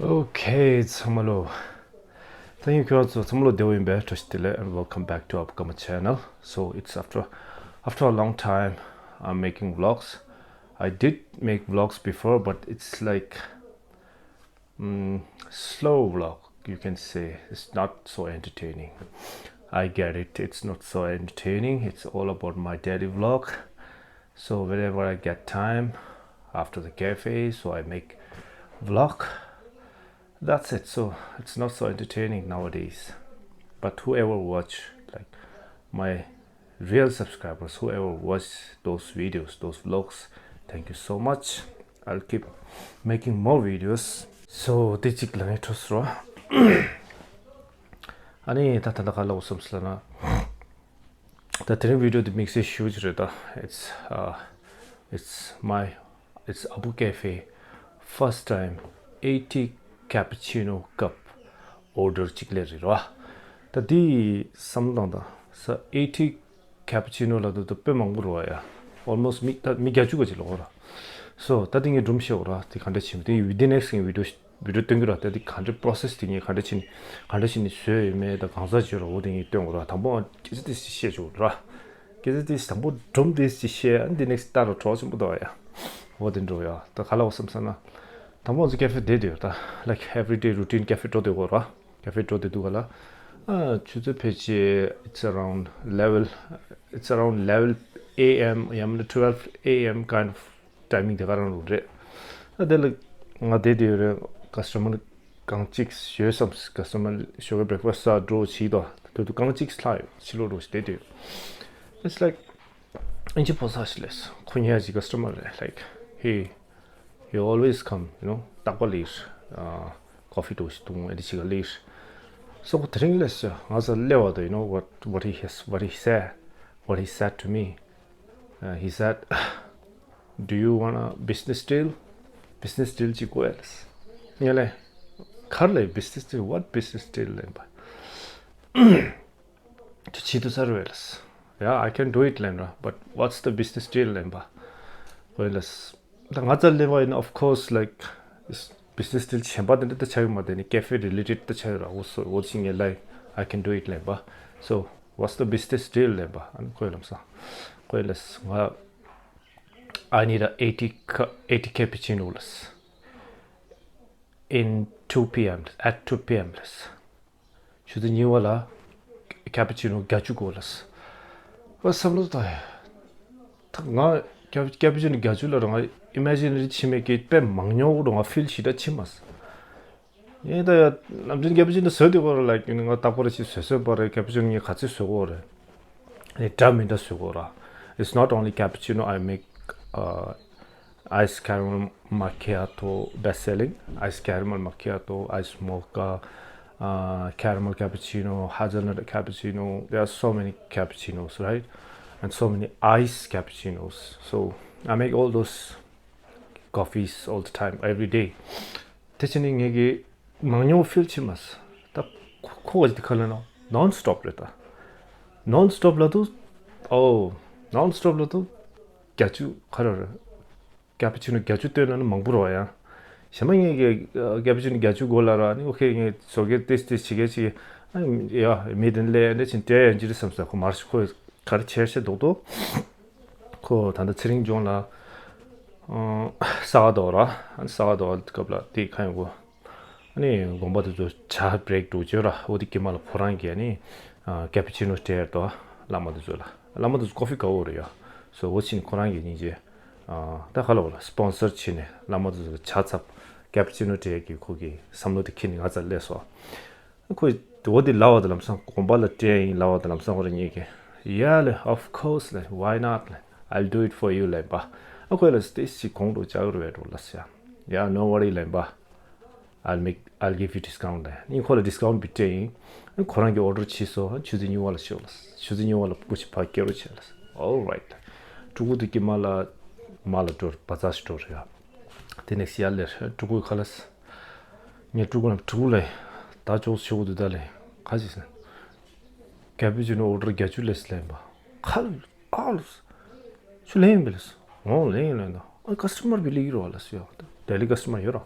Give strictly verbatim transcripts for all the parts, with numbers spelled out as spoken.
Okay, ཚང་མ་ལོ། Thank you ཁྱོད་ཚོ་ཚང་མ་ལོ་བདེ་པོ་ཡིན་པས། བཀྲ་ཤིས་བདེ་ལེགས། And welcome back to Upcoma channel. So it's after after a long time I'm making vlogs. I did make vlogs before, but it's like mm, slow vlog, you can say. It's not so entertaining. I get it. It's not so entertaining. It's all about my daily vlog. So whenever I get time after the cafe, so I make vlog. That's it. So it's not so entertaining nowadays. But whoever watch like my real subscribers, whoever watch those videos, those vlogs, thank you so much. I'll keep making more videos. So དེ་གཅིག་ལ་ངས་འཕྲོ་སོ། ཨ་ནི་ད་ད་ད་ག་ལ་འོ་སོམས་ལ་ན། ད་དེ་རིང་video དེ་དམིགས་བསལ་ཞུ་རྒྱུ་རེད་ད། It's uh, it's my it's Abu Cafe first time eighty cappuccino cup order གཅིག་ལས་རེད་ར། ད་དེ་བསམ་བློ་བཏང་དང་ས་eighty cappuccino ལ་དུ་དུ་དཔེ་མང་པོ་རེད་བ་ཡ། Almost མི་ད་མི་བརྒྱད་ཅུ་ག་ཅིག་ལོག་ར། So ད་དེ་ངས་སྒྲུང་བཤད་འོ་ར། དེ་ག་འདྲ་བྱེད་མི་དེ་ཡི་དེ་next ངས་video video སྟོན་གི་ར། ད་དེ་ག་འདྲ་process དེ་ངས་ག་འདྲ་བྱེད་ནི་ག་འདྲ་བྱེད་ནི་བཟོས་ཡོད་མེད་ད་གང་ཟག་བརྗོད་ར་འོ་དེ་ངས་སྟོན་འོ་ར། དང་པོ་སྐད་ཆ་དེ་ཞིག་བཤད་ཆོག་ར། སྐད་ཆ་དེ་དང་པོ་སྒྲུང་དེ་ཞིག་བཤད། ཨ་ནི་དེ་next ལྟ་ར་གྲོགས་ཆེན་པོ་ད་བ་ཡ། འོ་དེ་འགྲོ་ཡ། ད་ག་ལ་འོ་བསམ་ས་ན། དང་པོ་ང་ཚོ་cafe བསྡད་དུས་ད་like everyday routine cafe འགྲོ་སྡོད་གོ་ར། Cafe འགྲོ་སྡོད་དུས་ག་ལ། ཨ་ཆུ་ཚོད་ཕལ་ཆེར it's around eleven, it's around eleven a.m. ཡང་མིན་ན་twelve a.m. kind of timing དེ་ག་རང་རུ་རེད། ཨ་དེ་ལ་ང་བསྡད་དུས་རེད། Customer གང་གཅིག་ཞོལ་བསམ། Customer ཞོགས་ཀའི་breakfast ཟ་འགྲོ་བྱིས་དོ་དུས་དུ་གང་གཅིག་ལྷག་ཡོད་ཕྱི་ལོགས་འགྲོ་བྱས་བསྡད་དུས། It's like ཨིན་ཇི་ཕོ་གསར་ཞིག་ལས་ཁོ་ཉལ་གྱི་customer རེད། Like hey, you always come, you know, རྟག་པར་སླེབས། ཨ་coffee འགྲོ་ཞིག་འཐུང་ཨེ་འདི་ཞིག་ག་སླེབས། སོགས་དེ་རིང་སླེབས་ཤག་ང་ཚོ་སླེབས་པ་དང་you know what, what he has, what he said, what he said to me. Uh, he said, do you want a business deal? Business deal ཅིག་དགོས་ཨེ་ལས། ངས་ལས་གར་ལས་business deal, what business deal ལས་པ། དེ་བྱེད་ཐུབ་ས་རེད་ལས། Yeah, I can do it ལབ་ར། But what's the business deal ལབ་པ། ཁོས་ལས། ད་ང་ཚ་ལེ་བ་ཡིན་of course like business deal གཞན་པ་དེ་འདྲ་ད་ཆགས་ཡོད་མ་དེ་ནི་cafe related ད་ཆགས་ཡོད་ར། འོ་སོ་འོ་ཅི་ངས་ལས། I can do it ལབ་པ། So what's the business deal ལབ་པ། ཨ་ནི་ཁོས་ལབ་ས། ཁོས་ལས་ང་I need a eighty cu- eighty cappuccino ལས། In two p.m. at two p.m. ལས། ཆུ་ཚོད་གཉིས་པ་ལ་cappuccino བརྒྱད་ཅུ་དགོས་ལས། ཨ་བསམ་བློ་བཏང་ཡ། ད་ང་cappuccino བརྒྱད་ཅུ་ལ་རང་ང་imaginary ཕྱི་མེད་ཀྱི་དཔེ་མང་ཉུང་རུ་ང་feel ཞེ་དྲག་ཕྱིན་མ་སོང་། ཡིན་ད་ཡ་ནམ་རྒྱུན་cappuccino བཟོས་དུས་སྐོར་ལ་ཡིན་ང་རྟག་པར་ཞིག་བཟོས་བཟོས་པ་རེད། Cappuccino ངས་ག་ཚོད་བཟོས་གོ་རེད། ཨེ་འདྲ་མི་འདྲ་བཟོས་གོ་ར། It's not only cappuccino, I make uh, ice caramel macchiato, best selling ice caramel macchiato, ice mocha, uh, caramel cappuccino, hazelnut cappuccino. There are so many cappuccinos, right? And so many ice cappuccinos. So I make all those coffees all the time, every day. དེ་བྱས་ནས་ངས་ཀྱི་མང་ཉུང་feel བྱེད་མ་སོང་། ད་ཁོ་ཁོ་ག་ཅིག་དེ་ག་ལ་ན་non stop རེད་ད། Non stop ལ་དུ། ཨོ། Non stop ལ་དུ་བརྒྱད་ཅུ་ག་རེ་རེད། Cappuccino བརྒྱད་ཅུ་བཏོན་ན་ནི་མང་པོ་རེད་བ་ཡ། གཞན་པ་ངས་ཀྱི་cappuccino བརྒྱད་ཅུ་དགོས་ལ་ར་ནི་okay ངས་བཟོ་གི་ཏིས་ཏིས་བྱེད་གི་ཅིག་ཨ་ཡ་མི་དེ་ལས་འདི་ཕྱིན་སྤྲད་ཡོང་གི་རེད་བསམ་སོང་། ཁོ་མར་ཁོ་ག་རེ་བྱས་ཤེས་འདུག་དོ། ཁོ་ད་ལྟ་ཚེ་རིང་ལྗོངས་ལ་ཨ་ས་ག་རྡོ་ར། ཨ་ས་ག་རྡོ་སྐབས་ལ་དེ་ག་ཡོང་གོ། ཨ་ནི་དགོན་པ་དེ་ཚོ་ཇ་break འགྲོ་བྱོས་ར། འོ་དེ་དཀྱིལ་མ་ལ་ཁོ་རང་གིས་ཨ་ནི་cappuccino སྤྲད་དོ། བླ་མ་དེ་ཚོ་ལ། བླ་མ་དེ་ཚོ་coffee དགའ་བོ་རེད་ཡ། So འོ་ཕྱིན་ཁོ་རང་གིས་སྙིང་རྗེ་ཨ་ད་ག་ལ་བ་ལ་sponsor བྱས་ནས་བླ་མ་དེ་ཚོ་ལ་ཇ་ཚབ་cappuccino སྤྲད་ཀྱི་ཁོ་གི་བསམ་བློ་དེ་འཁྱེར་ནས་ང་ཚ་སླེབས་སོང་། ཁོས་འོ་དེ་ལབ་པ་དང་ལམ་སང་དགོན་པ་ལ་སྤྲད་ཡིན་ལབ་པ་དང་ལམ་སང་ཁོ་རང་ཉིད་ཀྱིས་ཡ་ལེ་of course ལེ། Why not ལེ། I'll do it for you ལབ་པ། ཨ་ཁོས་ལ་སྟེ་ཞིག་གོང་དུ་ལྕགས་རུ་བས་འགྲོ་ལ་ཟེར། ཡ་no worry ལབ་པ། I'll make, I'll give you discount ལེ། ཨིན་ཁོ་ལ་discount བི་སྤྲད་ཡིན། ཁོ་རང་གི་order བྱས་སོ། ཆུ་ཚོད་གཉིས་པ་ལ་ཤོག་ལ། ཆུ་ཚོད་གཉིས་པ་ལ་སྐུ་ཞིག་ཕར་སྐྱེལ་རོགས་བྱས་ལ། All right ལེ། ཕྲུ་གུ་དེ་ཀྱི་མ་ལ་མ་ལ་འགྲོ་བ་ཙ་ཞིག་འགྲོ་རེད་ཡ། དེ་ནས་ཡ་ལེ་ཕྲུ་གུ་ཁ་ལ། ངས་ཕྲུ་གུ་ལ་ཕྲུ་གུ་ལ་ད་ཅོག་ཆེ་བོ་འདུག་ད་ལེ་ག་ཅིག་ཟེར། Cappuccino order བརྒྱད་ཅུ་ལས་ལེན་པ། ཁ་ལ་ཨ་ལ་ཆུ་ལེན་ཡིན་པ་ལས་ཨོ་ལེན་ཡིན་ལེན་ད་ཨ་customer བི་ལི་རོ་ལ་སུ་ཡོད་ད་daily customer ཡོད་ར་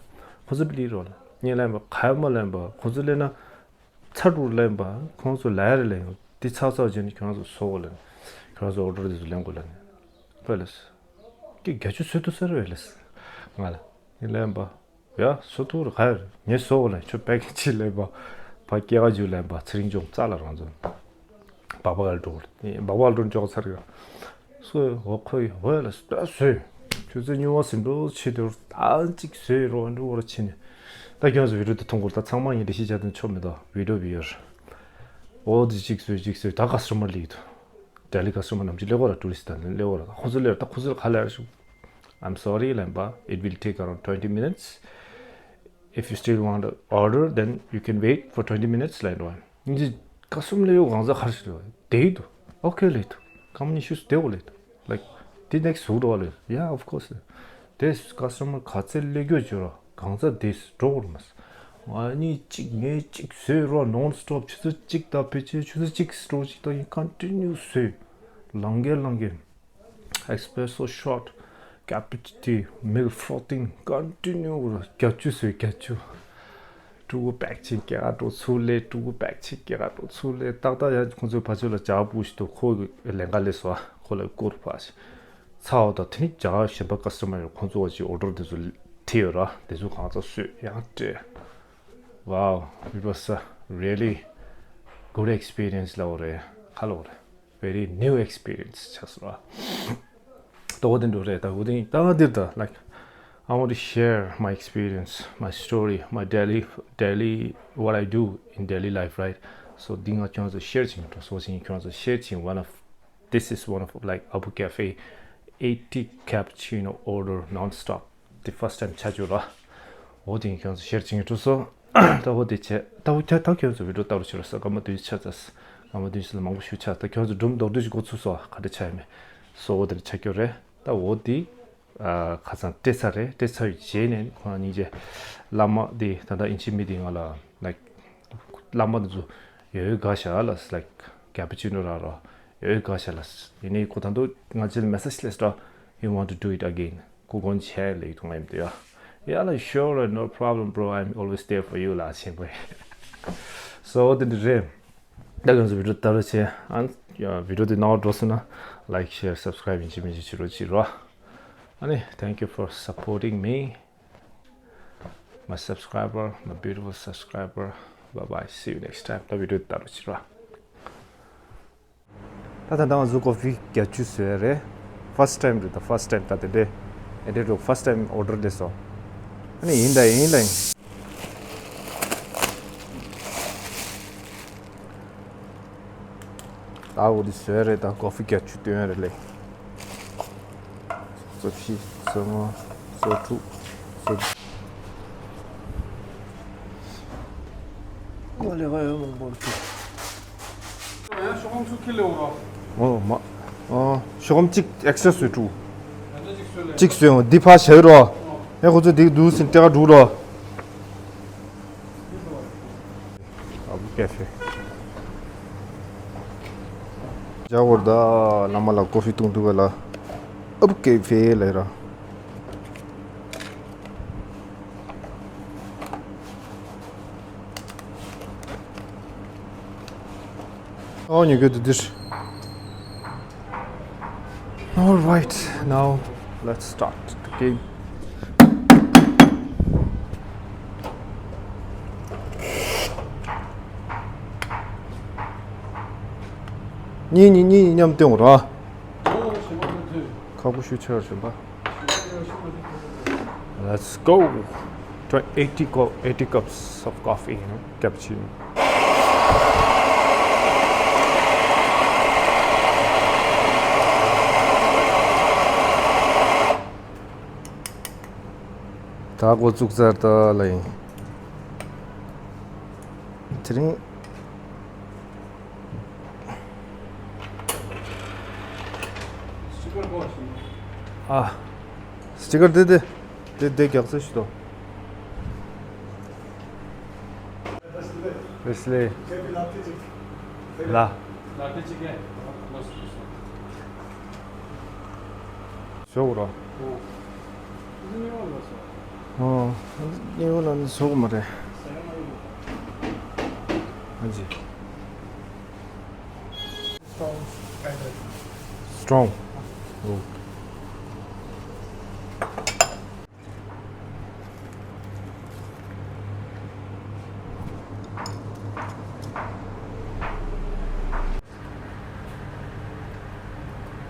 ཁོ་ཚོ་བི་ལི་རོ་ལ་ གཉིས་ལེན་པ་ག་ཡོད་མ་ལེན་པ་ཁོང་ཚོ་ལེན་ན། ཚ་དྲུག་ལེན་པ་ཁོང་ཚོ་ལ་ཡ་རེ་ལེན་ཡོང་དེ་ཚགས་ཚགས་བྱས་ནས་ཁྱོད་རང་ཚོ་བཟོ་དགོས་ལེན། ཁྱོད་རང་ཚོ་ཨོ་ཌར་དེ་ཚོ་ལེན་དགོས་ལེན། ཕ་ལེས། ཀྱི་བརྒྱད་ཅུ་བཟོས་ཐུབ་ས་རེད་ལེས། ང་ལ་ཡིན་ལེན་པ། ཡ་བཟོ་ཐུབ་རེད་ག་ཡ་རེད་ངས་བཟོ་དགོས་ལེན་ཁྱོད་པེ་ཀིང་ཅིག་ལེན་པ། ཕ་སྐྱེ་ག་རྒྱུ་ལེན་པ་ཚེ་རིང་ཅུང་རྩ་ལ་རང་ཚོ། སྦག་སྦག་ལ་འགྲོ་སྦག་སྦག་ལ་འགྲོ་འཇོག་ཚར་ཡོད། སོ་འོ་ཁོ་ཡི་འོ་ལ་སོ་སོས་ཆུ་ཚོད་ཉུང་བ་ཟིན་འགྲོ་ཆེ་དུར་ཨང་གཅིག་བཟོས་རོགས་འགྲོ་བར་ཕྱིན་ནས། ད་ཁྱོད་ཚོ་བི་ཌིའོ་དེ་མཐོང་གོ་ད་ཚང་མ་ཡིན་འདྲ་ཤི་བྱ་དུ་ཆོག་མི་འདུག་བི་ཌིའོ་བི་ཡོར། འོ་དེ་གཅིག་བཟོས་གཅིག་བཟོས་ད་ཀ་སི་ཊ་མར་ལིག་འདུག་ཌེ་ལི་ཀ་སི་ཊ་མར་ནམ་གཅིག་སླེབས་གོ་ར་ཊུ་རི་སི་ཊ་ནི་སླེབས་གོ་ར་ད་ཁོ་ཚོ་ལ་ག་ལ་ཡར་ཞུ། I'm sorry ལན་པ། It will take around twenty minutes. If you still want to order, then you can wait for twenty minutes ལན་རོ། ཉིན་གཅིག་ཀ་སི་ཊ་མར་ལེ་ཡོ་གང་ཟག་ཁར་ཞིག་རེད་བ། དེ་ཡིན་དུ། Okay ལེ་དུ། ཀམ་ནི་ཤུས་དེ་འོ་ལེ་དུ། Like དེ་next ཟུག་རོ་ལེ། Yeah, of course. དེ་ཀ་སི་ཊ་མར་ག་ཚད་ལེ་གྱོ་བྱོས་རོ། གང་ཟག་དེ་འགྲོ་གོ་ར་མ་སི། ང་གཉིས་གཅིག་ངས་གཅིག་བཟོས་རོ་non stop ཆུ་ཚོད་གཅིག་དང་ཕལ་ཆེར་ཆུ་ཚོད་གཅིག་སི་ཊོར་གཅིག་དང་ཡིན་continue བཟོས། ལང་གེ་ལང་གེ། Espresso shot, cappuccino, milk frothing, continue བརྒྱད་ཅུ་བཟོས་བརྒྱད་ཅུ། ཕྲུ་གུ་པེག་ཆེན་སྐྱེ་ག་འགྲོ་ཚུར་ལས་ཕྲུ་གུ་པེག་ཆེན་སྐྱེ་ག་འགྲོ་ཚུར་ལས་ཏག་ཏག་ཡང་ཁོང་ཚོའི་ཕ་ཚོད་ལ་ཇག་པུ་ཞིག་འདུག་ཁོ་ལས་ཀ་ལས་སོ་ཁོ་ལ་བསྐུར་ཕ་ཞིག་ཚ་བ་དང་དེ་ནི་ཇག་གཞན་པ་ཀ་སི་ཊ་མར་ཡོད་ཁོང་ཚོ་བ་ཞིག་ཨོ་ཌར་དེ་ཚོ་ཐེ་ཡོད་ར་དེ་ཚོ་གང་ཚ་བཟོས་ཡང་སྤྲད། Wow, it was a really good experience ལ་འོ་རེད་ཁ་ལོ་རེད། Very new experience ཆགས་སོང་ར། ཏོག་དེ་འགྲོ་རེད་ད་འུ་དེ་ད་འདིར་ད་like I want to share my experience, my story, my daily daily what I do in daily life, right? So འདི་ང་ཁྱོད་ཚོ་ཤེར་བྱེད་མི་འགྲོ་སོ་ཞིང་ཁྱོད་ཚོ་ཤེར་བྱེད་one of this is one of like Abu Cafe eighty cappuccino order non-stop the first time ཆ་ཅུ་ར། འོ་དེ་ཁྱོད་ཚོ་ཤེར་བྱེད་མི་འགྲོ་སོ། ད་འོ་དེ་བྱས་ད་འོ་ད་ད་ཁྱོད་ཚོ་བི་ཌིའོ་ལྟ་རུ་ཕྱིར་ས་སྐར་མ་བདུན་ཅུ་ཆ་ཚ་སྐར་མ་བདུན་ཅུ་ལ་མང་པོ་ཞུ་ཆ་ད་ཁྱོད་ཚོ་སྒྲུང་མདོར་བསྡུས་ཤིག་འགོ་ཚུགས་སོ་ག་འདྲ་ཆ་ཡ་མེད་སོ་འོ་དེ་ཆ་སྐྱོ་རེད། ད་འོ་དེ་ཁ་སང་སྤྲད་ཚར་རེད། སྤྲད་ཚར་བའི་རྗེས་ནས་ཁོང་སྙིང་རྗེ་བླ་མ་དེ་ད་ལྟ་ཨིན་ཇི་མི་དེ་ང་ལ་like བླ་མ་དེ་ཚོ་ཡོད་ཡོད་དགའ་ཤ་ལ་like cappuccino ར་ར་ཡོད་ཡོད་དགའ་ཤ་ལ་ཡིན་ནའི་ཁོ་ད་དུང་ང་ཚོ་ལ་མེ་སེ་ཇི་སླེབས་ར། You want to do it again? ཁོ་དགོངས་བཞེས་ལེགས་ཐུང་ཨེམ་དེ་ཡ། Yeah, like, sure, no problem, bro. I'm always there for you ལ་ཆེན་པོ། So འོ་དེ་འདྲ་རེད། ད་གང་ཚོ་བི་ཌིའོ་ལྟ་རོགས་བྱེད། ཨ་ནི་བི་ཌིའོ་དེ་རྣ་བར་འགྲོ་སོང་ན་like, share, subscribe ཡིན་གཅིག་མིན་གཅིག་བྱེད་རོགས་བྱེད་རོགས། ཨ་ནི་thank you for supporting me, my subscriber, my beautiful subscriber. Bye bye, see you next time. ད་བི་ཌིའོ་དེ་ལྟ་རོགས་བྱེད་རོགས། ད་ད་ང་ཚོ་ཀོ་ཕི་བརྒྱད་ཅུ་བཟོས་རེད། First time རེད་ད། First time ད་དེ་འདྲས་ཨེ་འདྲས་འགྲོ། First time order བྱས་སོང་། ཨ་ནི་ཡིན་ད་ཡིན་ད་ཡིན། ད་འོ་དེ་བཟོས་རེད་ད། ཀོ་ཕི་བརྒྱད་ཅུ་བཏོན་རེད་ལེ། སོ་བཞི། སོ་ལྔ། སོ་དྲུག། སོ། ང་ལས་ཀ་ཡོད་མང་པོ་འདུག་ཡང་ཤོག་སྒམ་ཚུར་ཁྱེར་ལེ་འོ་རོ། ཨོ་མ། ཨོ་ཤོག་སྒམ་གཅིག་ཨེག་སི་ཊ་ར་བཟོས་འདུག་ཡང་ན་གཅིག་བཟོས་ལེ། གཅིག་བཟོས་འོ་འདི་ཕར་བཞག་རོ། ཨོ། ཡང་ཁོ་ཚོ་འདི་འདུག་ཟིན་སྟེ་ག་འགྲོ་རོ། ཨ་བུ་ཀེ་ཧྥེ། ཇ་བོར་ད་བླ་མ་ལ་ཀོ་ཧྥི་བཏུང་འདུག་ག་ལ། ཨ་བུ་ཀེ་ཧྥེ་ལ་ར། ཨོ་ཉོ་གི་འདུག་འདིར། All right, now let's start the game. གཉིས་གཉིས་གཉིས་མཉམ་སྟོན་ར། ཁག་པོ་ཞུ་ཆེ་བར་བྱོན་པ། Let's go. Try eighty co- eighty cups of coffee, you know, cappuccino. ད་འགོ་བཙུགས་ཚར་ད་ལ་ཡིན། དེ་རིང་། ཨ། སི་ཊི་ཀར་དེ་དེ། དེ་དེ་རྒྱག་ཚད་ཞིག་ཏོ། བེ་སི་ལེ། ལ། ཞོག་རོ། ཨོ། ཨ་ནི་ཡོ་ལ་ནི་སོག་མ་རེད། ཨ་ཇི། Strong. Oh.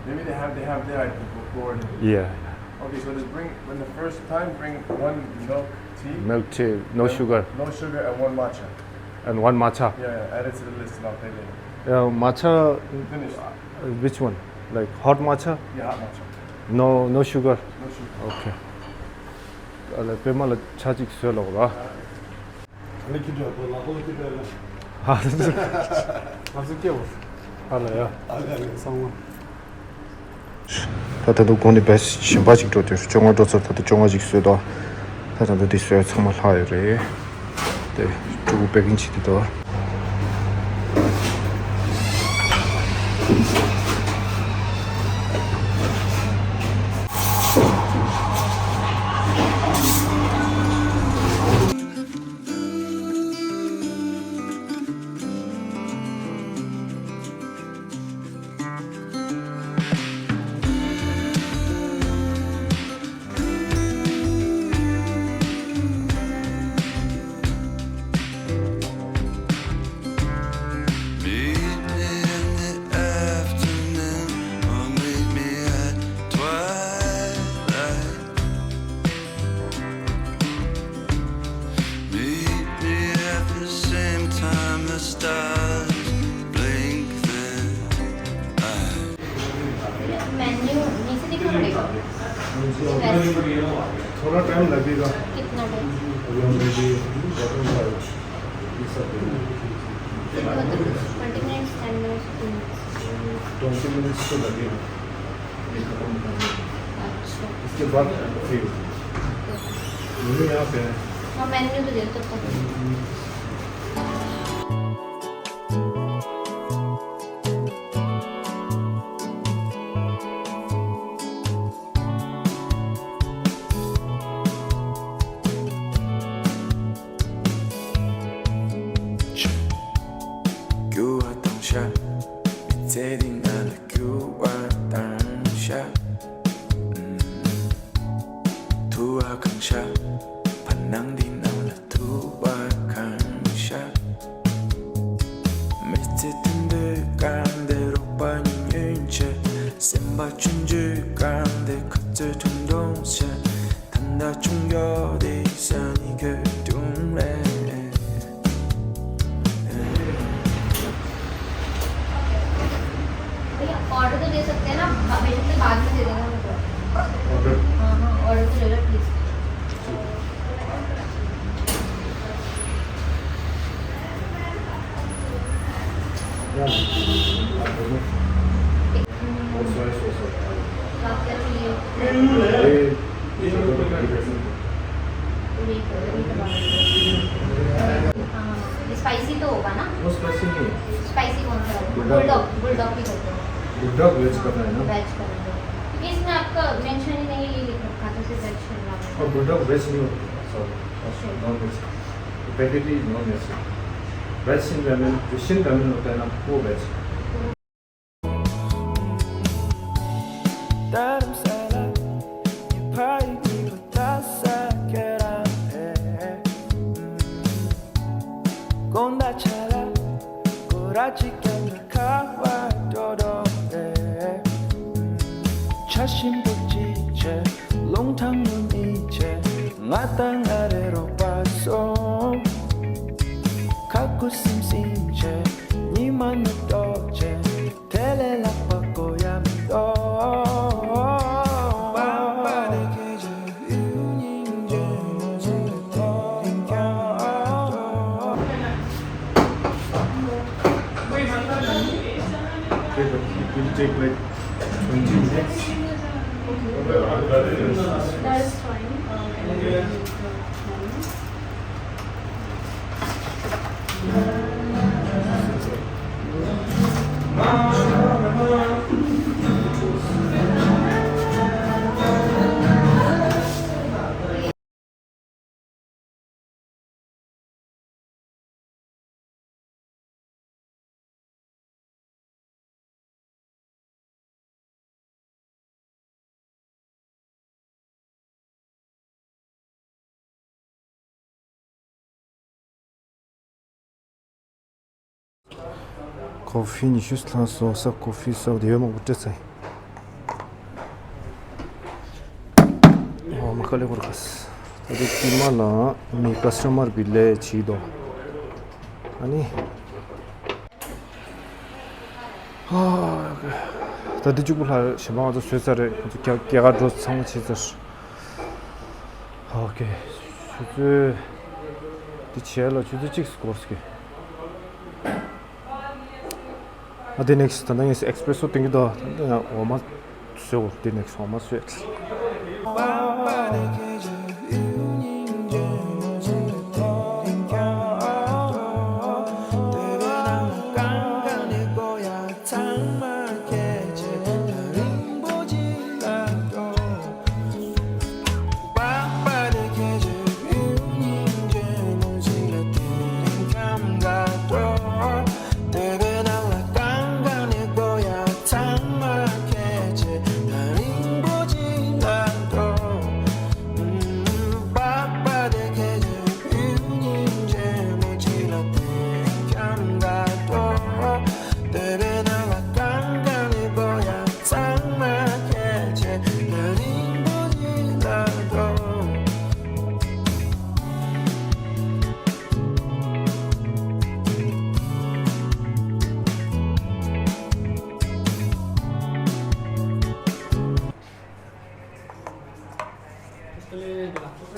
Maybe they have they have their idea before. Yeah, yeah. Okay, so just bring when the first time bring one milk tea. Milk tea, no sugar. No sugar and one matcha. And one matcha. Yeah, yeah, add it to the list and I'll pay later. Yeah, matcha. Finish. Uh, which one? Like hot matcha? Yeah, hot matcha. No, no sugar. No sugar. Okay. ཨ་ལ་པད་མ་ལ་ཆ་གཅིག་བཟོས་ལོག་ར། ཨ་ལ་ཁྱི་འདྲ་པོ་ལ་ཧོ་ཁྱི་འདྲ་ལ། ཧ་ཧ་ཧ། ང་ཚོ་སྐྱེ་བོ། ཨ་ལ་ཡ། ཨ་ལ་ཡ་སང་བ། ད་ད་དུང་གོང་ནས་བེ་སི་གཞན་པ་ཅིག་འགྲོ་དུས་བཅོ་ལྔ་འགྲོ་ཚར། ད་དུང་བཅོ་ལྔ་ཅིག་བཟོས་དོ། ད་ད་དུང་འདི་བཟོས་ཚང་མ་ལྷག་ཡོད་རེད། དེ་ཕྲུ་གུ་པེ་ཀིང་བྱེད་དུས་དོ། Meet me in the afternoon or meet me at twilight. Meet me at the same time the stars blink their eyes. Menu नीचे दिखना पड़ेगा। थोड़ा टाइम लगेगा। कितना टाइम? अभी हम ready bottle का ये सब देंगे। मतलब twenty minutes, ten minutes, fifteen minutes. Twenty minutes तो लगेगा। ये खत्म करने में। अच्छा। इसके बाद फ्री हो। मेनू यहाँ पे है। हाँ, मेन्यू तो दे दो तब तक। རྒྱུ་བ་དང་ཤ། མི་ཚེ་འདི་ང་ལ་རྒྱུ་བ་དང་ཤ། ཐུ་བ་གང་ཤ། བར་སྣང་འདི་ནང་ལ་ཐུ་བ་གང་ཤ། མི་ཚེ་དུད་འགྲོའི་སྐར་འདི་རོགས་པ་ཉུང་ཉུང་ཆེ། སེམས་པ་ཆུང་ཆུང་སྐར་འདི་ཁ་རྩོད་ཐུང་ཐུང་ཆེ། ད་ལྟ་ཆུང་ཡོད་དེ་ས་ནི་ཁོད་ཐུང་རེད། भैया, ऑर्डर तो दे सकते हैं ना, बेशक से बाद में दे देना मेरे को। ऑर्डर? हाँ, हाँ, ऑर्डर तो ले लो, प्लीज। क्या? और सोया सॉस और तो आप क्या चाहिए? ये, ये तो हाँ, स्पाइसी तो होगा ना? वो स्पाइसी नहीं है। स्पाइसी कौन सा है? बुलडॉग। बुलडॉग, बुलडॉग भी करते हैं। बुलडॉग वेज का है ना? वेज का है। क्योंकि इसमें आपका मेंशन ही नहीं है, ये लिख रखा था, सिर्फ वेज करना है। और बुलडॉग वेज नहीं होता, सॉरी। अच्छा। Non veg. Spaghetti non veg. Veg in ramen, जो शिन रामेन होता है ना, वो वेज। धर्मशाला, ये भाई की बतासा कह रहा है। कोंदा छाला, कोराची के अंदर खावा डोडो रे। छशिम बुची छे, लोंगथांग नुनी छे, ngatang are ropa so. Kaku sim sim che, ni manu to che, tele la pa ko ya mi to. It will take like twenty minutes. That is fine. ཀོ་ཧྥི་ཉི་ཤུ་ལྷག་སོང་ས། ཀོ་ཧྥི་སོགས་དེ་ཡོད་མང་པོ་སྤྲད་ཚར་ཡིན། ཨོ་མ་ཁ་ལེ་ཁོར་ཁ་ས། ད་དེ་དཀྱིལ་མ་ལ་མི་ཀ་སི་ཊ་མར་བི་ལས་བྱིས་དོ། ཨ་ནི། ད་དེ་གཅིག་པུ་ལྷག་གཞན་པ་ང་ཚོ་བཟོས་ཚར་རེད། ང་ཚོ་སྐྱེལ་སྐྱེལ་ག་འགྲོ་ཚང་མ་བྱས་ཚར། ཨོ་ཁེ། ཆུ་ཚོད་དེ་བྱས་ལ་ཆུ་ཚོད་གཅིག་སྐོར་ཟེར་གི། ཨ་དེ་ནེག་སི་ད་ལྟ་ངས་ཨེག་སི་པི་རེ་སོ་སྟོན་གྱི་འདུག་ད་ལྟ་ཡང་འོ་མ་བཟོས། འོ་དེ་ནེག་སི་འོ་མ་བཟོས།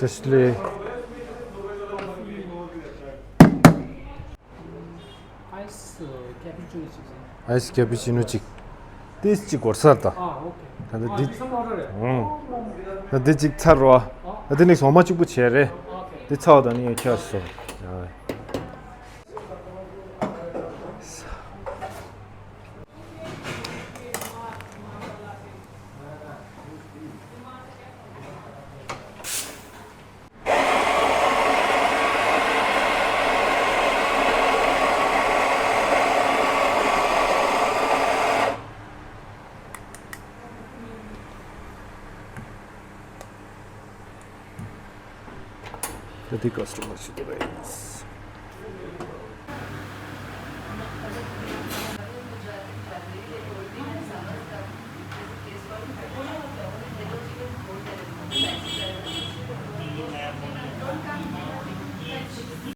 བཀྲ་ཤིས་བདེ་ལེགས། ཨའི་སི་ཀེ་པི་ཅི་ནོ་གཅིག་ཨའི་སི་ཀེ་པི་ཅི་ནོ་གཅིག་ཏིས་གཅིག་འགོར་སར་ད། ཨ་ཨོ་ཁེ། ད་ལྟ་འདི། ཨ་འདི་ཚང་མ་འགྲོ་རེད། ཨོ། ད་འདི་གཅིག་ཚར་རོ། ད་འདི་ནི་འོ་མ་གཅིག་པུ་བྱས་རེད། ཨོ་ཁེ། འདི་ཚར་བ་ད་ནི་ཡང་ཁྱེར་སོང་། ད་དེ་ཀ་སི་ཊ་མར་ཞིག་འདུག་གས།